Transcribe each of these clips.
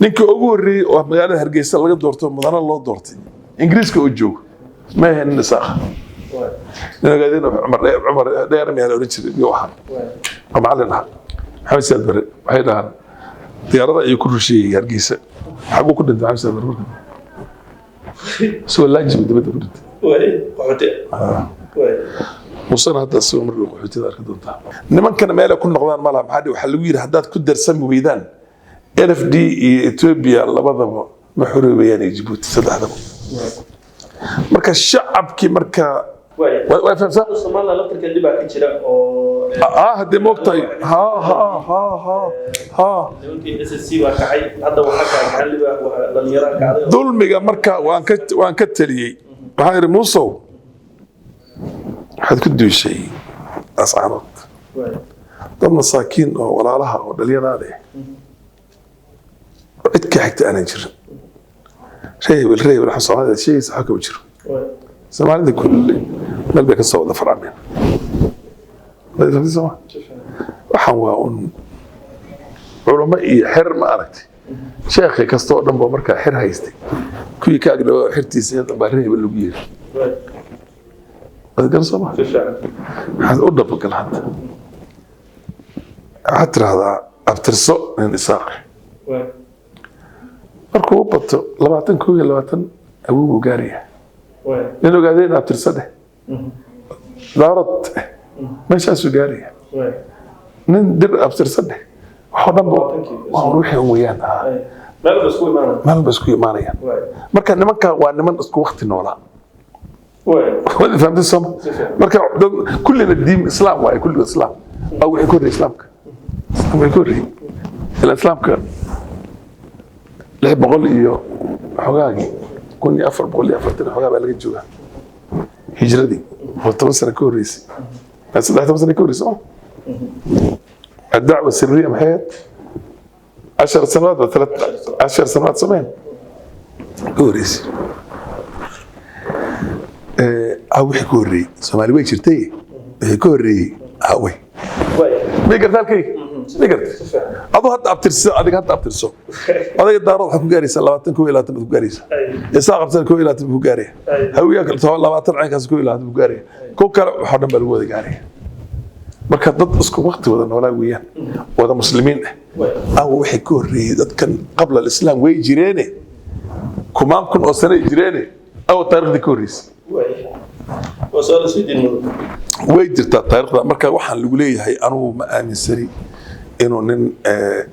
Ninkii ugu horreeyey oo magaalada Hargeysa laga doorto, mudana loo doortay, Ingiriiska oo joogo, ma ahayn nin Isaaqa. Nin ogaadeen Cumar Dheer miyaa la odhan jiray iyo waxa oo macallin ahaa, Maxamed Siyaad Barre, waxay dhahaan diyaarada ayuu ku rusheeyey Hargeysa. Xaguu ku dhintay Maxamed Siyaad Barre? Marka isagoo laajibu dibadda ku dhintay. Qaxooti. Musena hadda isagoo mar dhow qaxootida arki doontaa. Nimankana meelay ku noqdaan malaha. Maxaa dhihi? Waxaa lagu yidhi haddaad ku darsami weydaan NFD iyo Ethiopia labadaba ma xoroobayaan, iyo Jabuuti, saddexdaba. Marka shacabkii marka way fahamsaa. Somaliland laftirka dhibaa ka jira oo Ah, haddee moogtahay, ha ha ha ha ha. Nimankii SSC baa kacay hadda, waxaa kacay gacan libaax, waxaa dhalinyaraa kacday. Dulmiga marka waan ka taliyey. Waxaan idhi, "Muusow, waxaad ku duushay Ascaanood, dad masaakiin oo walaalaha oo dhalinyaraada ah oo cid ka xigta aanan jirin. Ree hebel, ree hebel, waxa Soomaalida sheegaysa waxa kama jiro. Soomaalida kulli meel bay ka soo wada farcameen. Waad fahamtay sooma? Waxaan waa un culamo iyo xer, ma aragtay, sheekhi kasta oo dhan ba markaa xer haystay, kuwii ka agdhawaa xertiisa baa ree hebel lagu yeeri. Waad garan sooma? Waxaad u dhabagal hadda, waxaad tirahdaa abtirso nin Isaaq. Markuu u bato 20, 21 awowuu gaaraya. Nin ogaadeen abtirso dheh, Daarod meeshaasuu gaaraya. Nin Dir abtirso dheh, waxoo dhan ba waa un wixii un weeyaan. Meel ba isku imaanaya. Meel ba isku imaanayaan. Marka nimanka waa niman isku wakti noolaa. Waad fahamtay sooma? Marka dad kullina diin Islaam waaye, kulligood Islaam. Aa wixii ka horreeyey Islaamka, Islaamka wixii ka horreeyey ilaa Islaamka 600 iyo xogaagii, 1440 xogaa baa laga joogaa hijradii, oo 10 sano ka horreysay, 13 sano ka horreysay. الدعوة السرية maxay ahayd? 10 سنوات ولا 13 سنوات سمين ka horreysay. Wixii ka horreeyey Soomaali way jirtay, wixii ka horreeyey awey? May garta halkayga? May garta? Aduu hadda abtirso, adiga hadda abtirso. Adiga Daarood waxaad ku gaaraysaa 20, 21 baad ku gaaraysaa. Isaa qabsan 21 buu ku gaaraya. Hawiyaa kale 20 caynkaas 21 buu ku gaaraya. Ku kale waxoo dhan baa lagu wada gaaraya. Marka dad isku waqti wada noolaa weeyaan, wada Muslimiin ah. Awa wixii ka horreeyey dadkan qabla alislaam? Way jireene, kumaan kun oo sano ay jireene. Awa taariikhdii ka horreysay? Waa su-aal isweydiin mudan. Way jirtaa taariikhda. Marka waxaan lagu leeyahay, anugu ma aaminsani inuu nin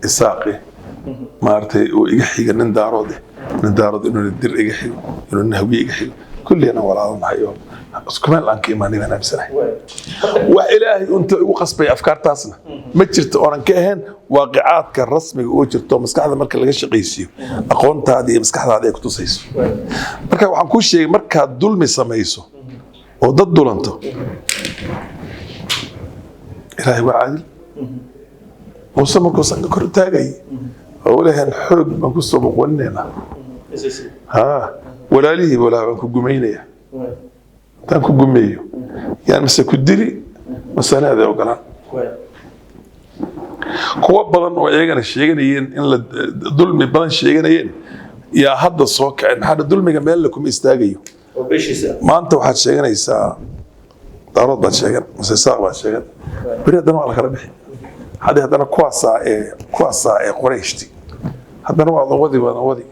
Isaaqi maaragtay uu iga xiga nin Daarood eh, nin Daarood inuu nin Dir iga xigo, inuu nin Hawiye iga xigo. Kulligana walaalanahay oo isku meel aan ka imaanay baan aaminsanahay. Wax Ilaahay unta igu qasbay afkaartaasna ma jirto, oonan ka ahayn waaqicaadka rasmiga oo jirto, maskaxda marka laga shaqaysiiyo, aqoontaada iyo maskaxdaada ay ku tusayso. Marka waxaan kuu sheegay, markaad dulmi samayso oo dad dulanto, Ilaahay waa caadil. Muuse markuu sanka kor taagay oo leeyahan xoog baan ku soo muqwaninaynaa, ha walaalihii walaa baan ku gumaynaya, intaan ku gumeeyo yaan mise ku dili mase anaada ogolaan. Kuwo badan oo iyagana sheeganayeen in la dulmi badan sheeganayeen yaa hadda soo kaceen. Maxaa dulmiga meel kuma istaagayo. Oo beeshiisa. Maanta waxaad sheeganaysaa Daarood baad sheegan mase Isaaq baad sheegan, beri haddana waa la kala bixi. Haddii haddana kuwaasaa ee Qorayshti, haddana waadan wadi, waadan wadi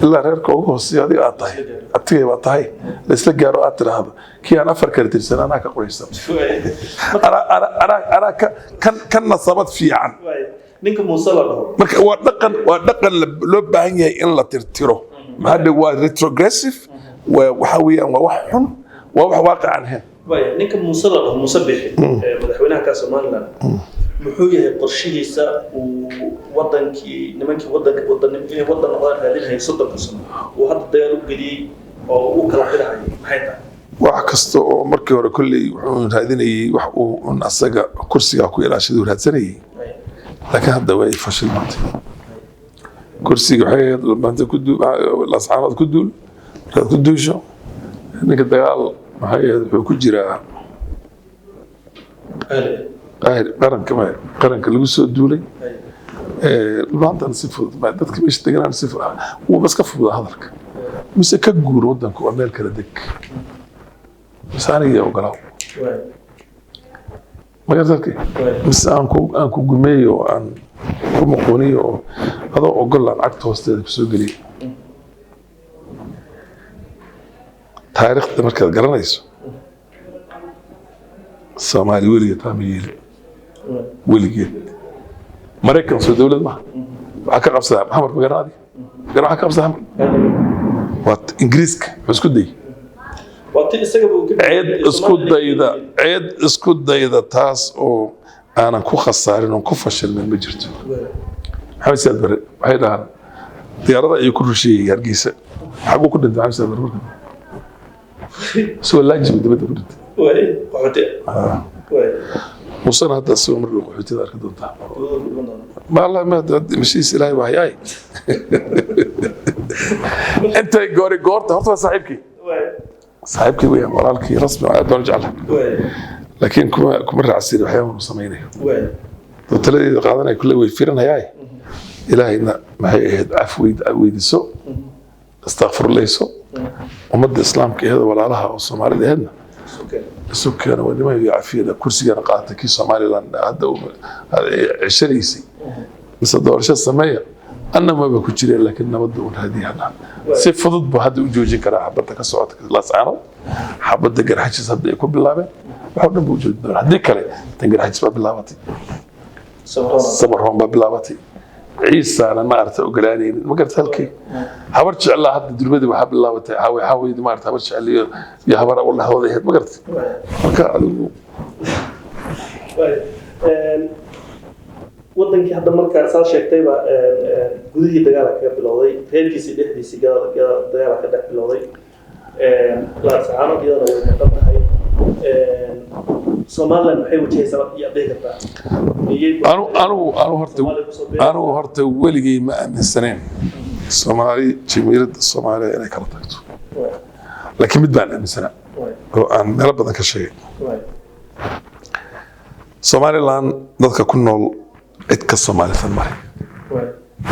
ilaa reerka ugu hooseeya adiga aad tahay, adigay baa tahay, la isla gaaro, aad tidhaahdo kii aan afar kala tirsan anaa ka Qorayshsan, anaa ka nasabad fiican. Ninka Muuse la dhaho. Marka waa dhaqan loo baahan yahay in la tirtiro. Maxaa dhe? Waa retrogressive, waa waxa weeyaan, waa wax xun, waa wax waaqic aan ahayn. Ninka Muuse la dhaho, Muuse Bixi, ee madaxweynaha ka Somaliland, muxuu yahay qorshihiisa uu wadankii, nimankii wadanka wadan inay wadan noqdaan raadinayay 30-ka sano, uu hadda dagaal u geliyey oo uu kala xidhahayo? Maxay tahay? Wax kasta oo markii hore kolley wuxuu raadinayey wax uu un asaga kursigaa ku ilaashaduu raadsanayey, laakiin hadda way fashilmantay. Kursiga waxay ahayd maanta ku duul, Lascaanood ku duul. Markaad ku duusho ninka dagaal maxay ahayd, wuxuu ku jiraa qaranka, qaranka lagu soo duulay. Maantana si fudud dadka meesha deganaan si fudud wuuba iska fududaa hadalka. Mise ka guur wadanka waa meel kala deg, mise aniga ogolaaw. Magartalkii, mise aan ku gumeeyo oo aan ku muquuniyo oo adoo ogol aan cagta hoosteeda kusoo geliyo. Taariikhda markaad garanayso, Soomaali weligeed taa ma yeelin weligeed. Maraykan soo dowlad maaha, waxaa ka qabsadaa Maxamar magara adiga magara waxaa ka qabsadaa Xamar. Waa Ingiriiska wuxuu isku dayay Waa ti isagaba uu ka cid isku dayda, cid isku dayda taas oo aanan ku khasaarin oon ku fashilmin ma jirto. Maxamed Siyaad Bare waxay dhahaan diyaarada ayuu ku rusheeyey Hargeysa. Xaguu ku dhintay Maxamed Siyaad Bare marka? Isagoo laajibu dibadda ku dhintay. Waay, qaxooti waay. Musena hadda isagoo mar dhow qaxootida arki doontaa. Dibadda ku dhiman doona. Ma Allah ma mashiis Ilaahay baa hayaay intay goori goorta. Horta waa saaxiibkii, saaxiibkii weeyaan, walaalkii rasmi, aad baan u jeclahay, laakiin kuma raacsin waxyaabahan uu samaynayo. Doo taladeeda qaadanaya kulle way firanhayaay. Ilaahayna maxay ahayd caf weydiso, istakfurlayso ummadda islaamka aheed, walaalaha oo Soomaalida aheedna isu keena, waa niman iyo cafiyada, kursigana qaata kii Somaliland hadda ceshanaysay, mise doorasho sameeya. Anna maba ku jireen, laakiin nabadda un raadiya hadda. Si fudud buu hadda u joojin karaa xabadda ka socota Laascaanood, xabadda Garxajis hadda ay ku bilaabeen, wax oo dhan buu u joojin doonaa. Haddii kale tan Garxajis baa bilaabatay, Samaroon baa bilaabatay, Ciisaana maarata ogolaanaynin. Ma garata halkii Habar Jeclaa hadda durmadii waxaa bilaabatay xaawi xaawiydi maarata Habar Jecel iyo Habar u dhexdooda ahayd. Ma garata? Marka adigu Waay. Wadankii hadda marka saa sheegtayba gudihii dagaala kaga bilowday, reerkiisii dhexdiisii dagaala ka dhex bilowday. Laascaanood iyadana way maqan tahay. Somaliland maxay wajahaysaa iyaad dhihi kartaa? Miyay Anu horta Soomaaliya kusoo biiraysaa? Anigu horta weligay ma aaminsaneen Soomaali, jamiiradda Soomaaliya inay kala tagto, laakiin mid baan aaminsanaa oo aan meelo badan ka sheegay. Somaliland dadka ku nool cid ka Soomaalisan male,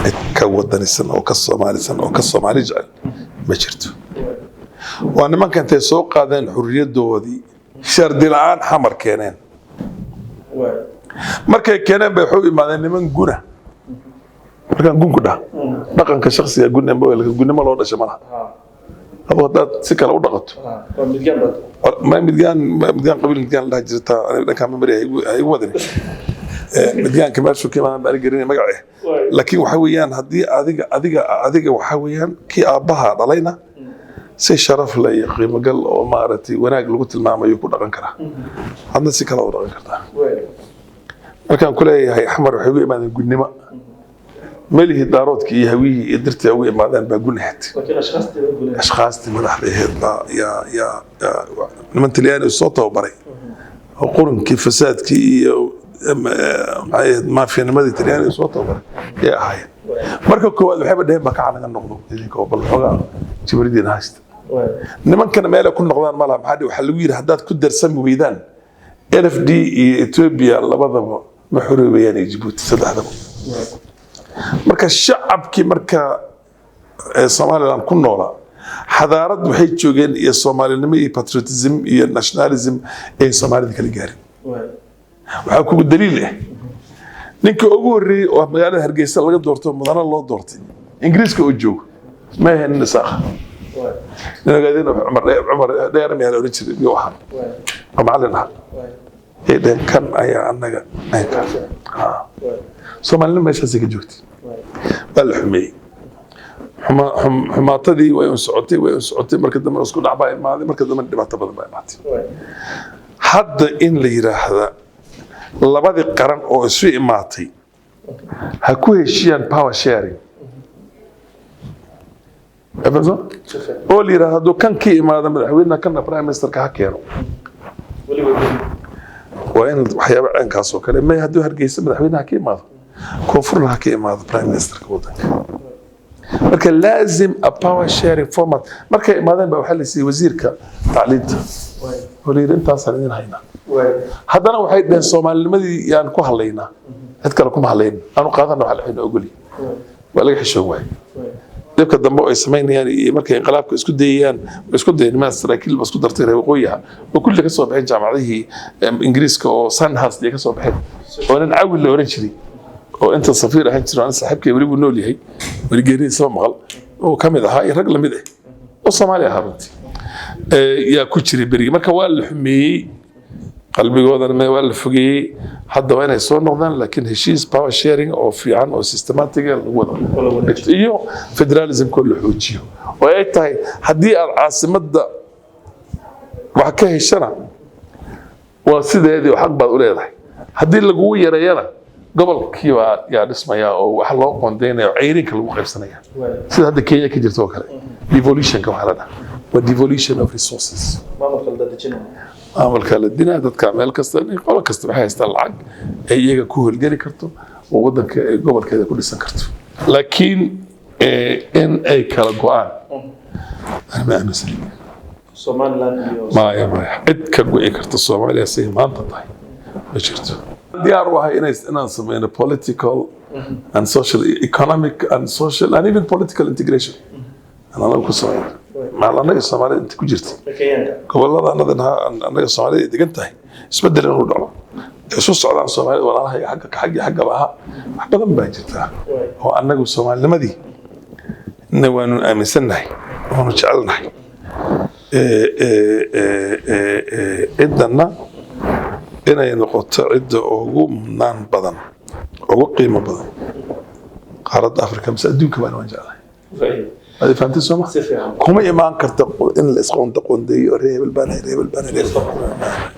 cid ka wadanisan oo ka Soomaalisan oo ka Soomaali jecel ma jirto. Waa nimanka intay soo qaadeen xurriyaddoodii shardi la'aan Xamar keeneen. Markay keeneen bay waxay u imaadeen niman guna. Markaan gun ku dhaha, dhaqanka shakhsiga gunnimo loo dhashay malaha. Adoo haddaad si kale u dhaqato Waa midgaan baad. Ma midgaan, midgaan qabiil midgaan la dhaha jirta. Aniga dhankaan ma mari, ha igu wadani. Midgaanka meeshuu ka imaadaan baan garanay magace, laakiin waxa weeyaan haddii adiga waxa weeyaan kii aabbaha dhalayna si sharaf leh iyo qiimo gal oo maaragtay wanaag lagu tilmaamayo ku dhaqan karaa, hadna si kale u dhaqan kartaa. Markaan ku leeyahay Xamar waxay ugu imaadeen gunnimo, melihii Daaroodkii iyo Hawiyihii iyo Dirtii ugu imaadeen baa gun ahayd. Laakiin ashkhaastii baa gunaha. Ashkhaastii madaxda ahayd baa yaa niman Talyaani soo tababaray oo qurunkii fasaadkii iyo maxay ahayd maafiyanimadii Talyaaniga soo tababaray yay ahaayeen. Marka koowaad waxayba dheheen ba kaca naga noqdo idinka oo bal xoogaa jibridiina haysta. Nimankana meelay ku noqdaan malaha. Maxaa dhihi, waxaa lagu yidhi haddaad ku darsami weydaan NFD iyo Ethiopia labadaba ma xoroobayaan iyo Djibouti, saddexdaba. Marka shacabkii marka ee Somaliland ku noolaa xadaarad waxay joogeen iyo Soomaalinimo iyo patriotism iyo nationalism ay Soomaalida kala gaarin. Waxaa kugu daliil ah ninka ugu horreeyey oo magaalada Hargeysa laga doorto, mudana loo doortay Ingiriiska oo joogo, ma ahayn nin Isaaqa, nin ogaadeen Cumar Dheer miyaa la oran jiray miyuu ahaa, oo macallin ahaa. Ay dheheen kan ayaa annaga. Soomaalinimo meeshaasay ka joogtay. Waa la xumeeyey. Xumaatadii way un socotay, way un socotay. Marka dambe isku dhac baa imaaday, marka dambe dhibaato badan baa imaatay. Hadda in la yidhaahda labadii qaran oo isu imaatay ha ku heshiiyaan power sharing. Fahamsan? Oo la yidhahdo hadduu kan ka imaado madaxweynaha, kana prime ministerka ha keeno. Waa in waxyaaba ceenkaas oo kale may hadduu Hargeysa madaxweynaha ka imaado, koonfurna ha ka imaado prime ministerka wadanka. Marka laazim a power sharing format. Markay imaadeen ba waxaa la siiyey wasiirka tacliinta oo la yidhi intaasaan idin haynaa. Haddana waxay dheheen Soomaalinimadii yaan ku hadlaynaa. Cid kale kuma hadlayn, aanu qaadana waxa la ogoli waa laga xishoon waayey. Dhibka dambe oo ay samaynayaan iyo markay inqilaabka isku dayayaan, way isku dayeen. Niman saraakiil ba isku dartay reer waqooyi ah oo kulli ka soo baxeen jaamacadihii Ingiriiska oo Sandhurst ay ka soo baxeen, oo nin Cawil la oran jiray oo inta safiir ahaan jiro, nin saaxiibkay weli buu nool yahay, weli geeridiisa ma maqal, oo ka mid ahaa iyo rag lamid ah oo Soomaali ahaa runtii yaa ku jiray berigi. Marka waa la xumeeyey qalbigoodana, waa la fogeeyey. Hadda waa inay soo noqdaan, laakiin heshiis power sharing oo fiican oo systematic ah lagu wado iyo federalismkoo la xoojiyo, oo ay tahay haddii aad caasimadda wax ka heshana waa sideedii oo xaq baad u leedahay, haddii lagugu yareeyana gobolkii baa yaa dhismaya oo wax loo qoondeynaya oo ceyrinka lagu qaybsanaya, sida hadda Kenya ka jirto oo kale. Devolutionka waxaa la dhahaa waa devolution of resources. Maamulka la dadejinayo. Maamulka la dinaa dadka meel kasta, qolo kasta waxay haystaan lacag ay iyaga ku howlgeli karto oo wadanka ay gobolkeeda ku dhisan karto. Laakiin in ay kala go'aan ani ma aaminsani. Somaliland iyo Maya, maya, cid ka go'i karta Soomaaliya siday maanta tahay ma jirto. Diyaar u ahay inaan sameyno political and social, economic and social and even political integration aan anaga ku sameyno maal annaga Soomaalida inta ku jirta Kenyaanka. Gobolada annadan annaga Soomaalida ay degan tahay, isbedel inuu dhaco, ay isu socdaan Soomaalida walaalaha iyo xagga xagga xaggaba ahaa. Wax badan baa jirta oo annagu Soomaalinimadii na waanu aaminsannahay, waanu jecelnahay. Ciddanna inay noqoto cidda ugu mudnaan badan, ugu qiimo badan qaaradda Afrika mise adduunka baan waan jeclahay. Waad fahamtay sooma? Si fiican. Kuma imaan karta in la isqoonda qoondeeyo, reer hebel baan ahay, reer hebel baan ahay, reer hebel baan ahay.